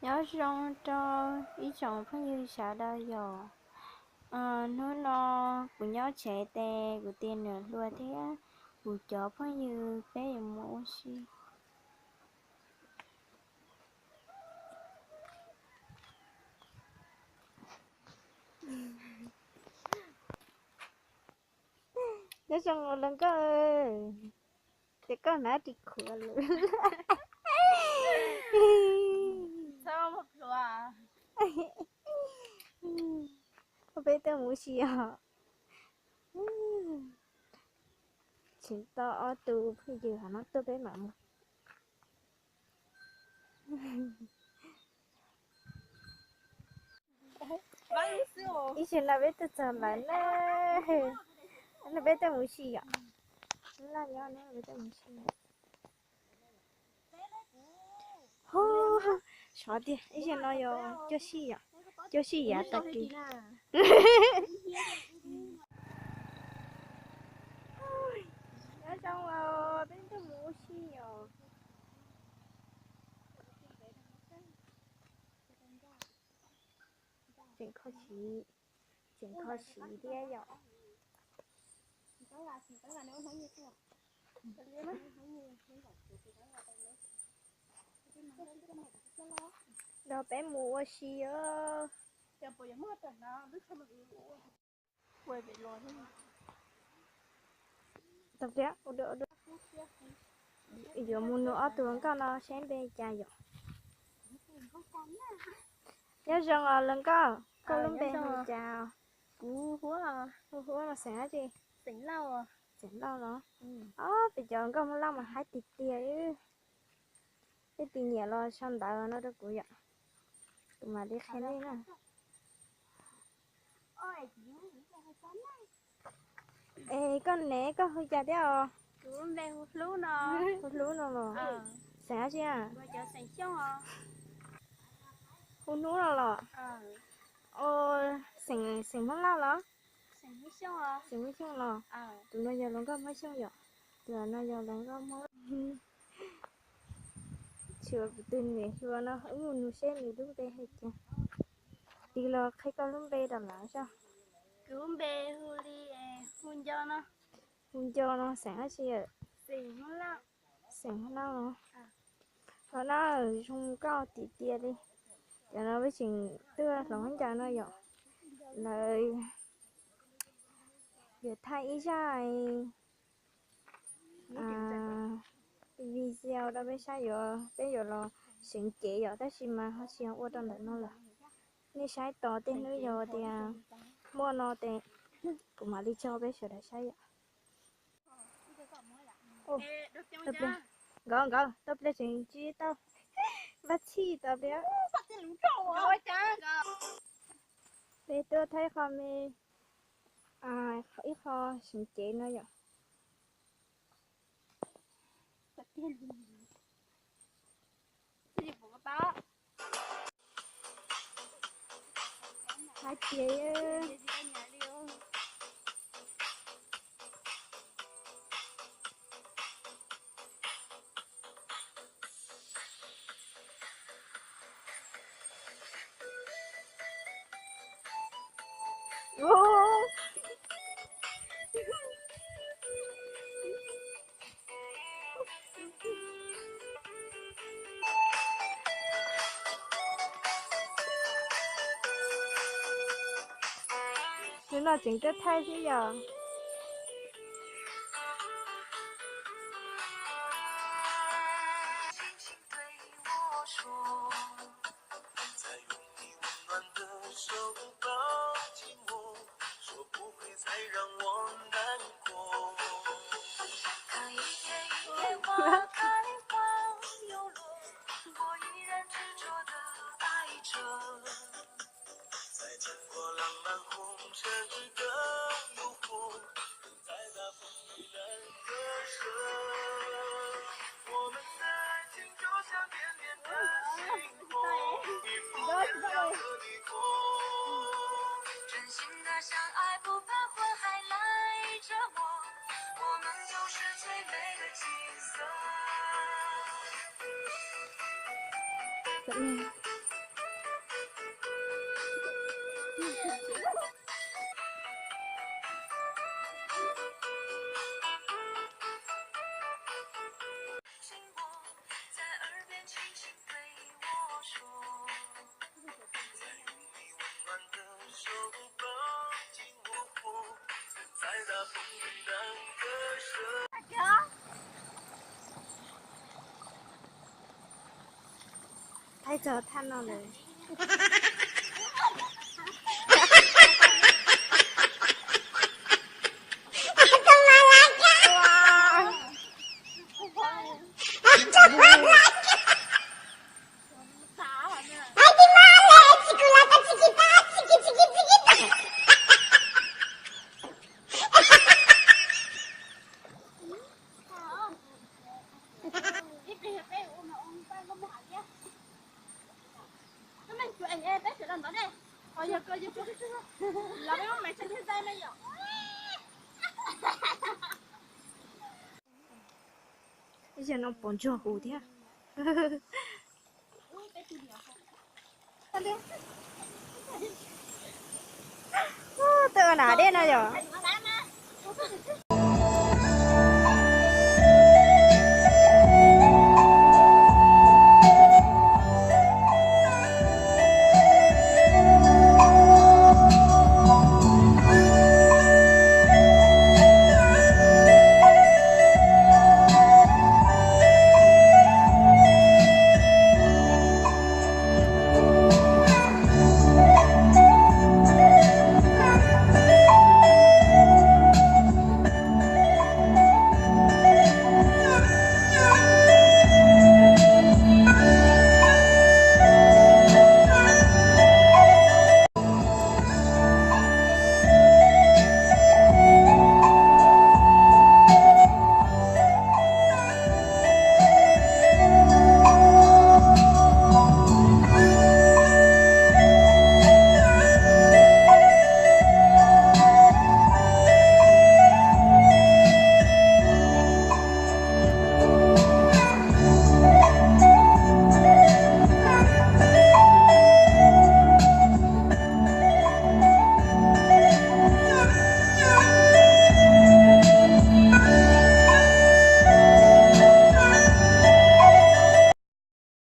Nyob zoo rau ib tsoom phooj ywg sawv daws yom. Hnub no kuv nyob tsev ces kuv tus niam hluas thiab kuv cov phooj ywg peb yuav mus ua si. Nyob zoo los nkauj, ces koj hnav ris khuav lawm. Peb tuaj mus ua si os. Tseem tau ob tug phooj ywg hov no tuaj peb mam mus. Ib zaug no peb tuaj txog lawm na. No peb tuaj mus si yom. Laj nyob no peb tuaj mus si. Hu, sov tiag, ib zaug no yog cuaj sij yom, cuaj sij yav tag kis. Nyob zoo os, peb tuaj mus ua si yom. Tseem kho siv, tseem kho siv thiab yom. Los peb mus ua si os. Tau pliag, yuav mus nug ob tug hluas nkauj no saib npe cas yom. Nyob zoo os hluas nkauj, koj lub npe hu cas? Kuv hu, hu hu no xeem dab tsi? Xeem Lauj los? Ob, peb cov nkauj Hmoob Lauj mas haib tiag tiag. Leej twg nyiam los sau ntawv no rau kuv yom, kuv mam li qhia nej na. Es koj ne, koj hu cas thiab os? Kuv npe hu Hlub no. Hu Hlub no los? Xeem dab tsi a? Hu Hnub no los? Xeem, xeem Hmoob Lauj los? Xeem Hmoob Xyooj los? Tus no yog hluas nkauj Hmoob Xyooj yom. Tus no yog hluas nkauj Hmoob. Tsis ua kuv tus niam hluas no wb mus nug seb nws lub npe hais tias. Tig los qhia koj lub npe rau lawv saib. Kuv lub npe hu li, hu Nco no. Hu Nco no xeem dab tsi? Xeem Hmoob Lauj. Hluas no zoo nkauj tiag tiag li. Cov no peb tseem tuaj hluas nkauj no yom. Lawv yuav thaij ib zaj video rau peb saib, yuav, peb yuav los seev cev yom, tab sis mas ho tsis ua rau ntawm no lawm. Nej saib tos tej hnub yog tias muaj no ces kuv mam li tso peb sawv daws saib yom. Nkawd, nkawd tau pliag tseem tsis tau npaj txhij tau pliag. Peb tuaj thaij qho me, ib qho seev cev no yom. Hais tias Tus no tseem tuaj thaij xwb yom. Peb txog thaj no lawm. Ib zaug no pom ntsuag huv thiab. Twb ua nas dej no yom.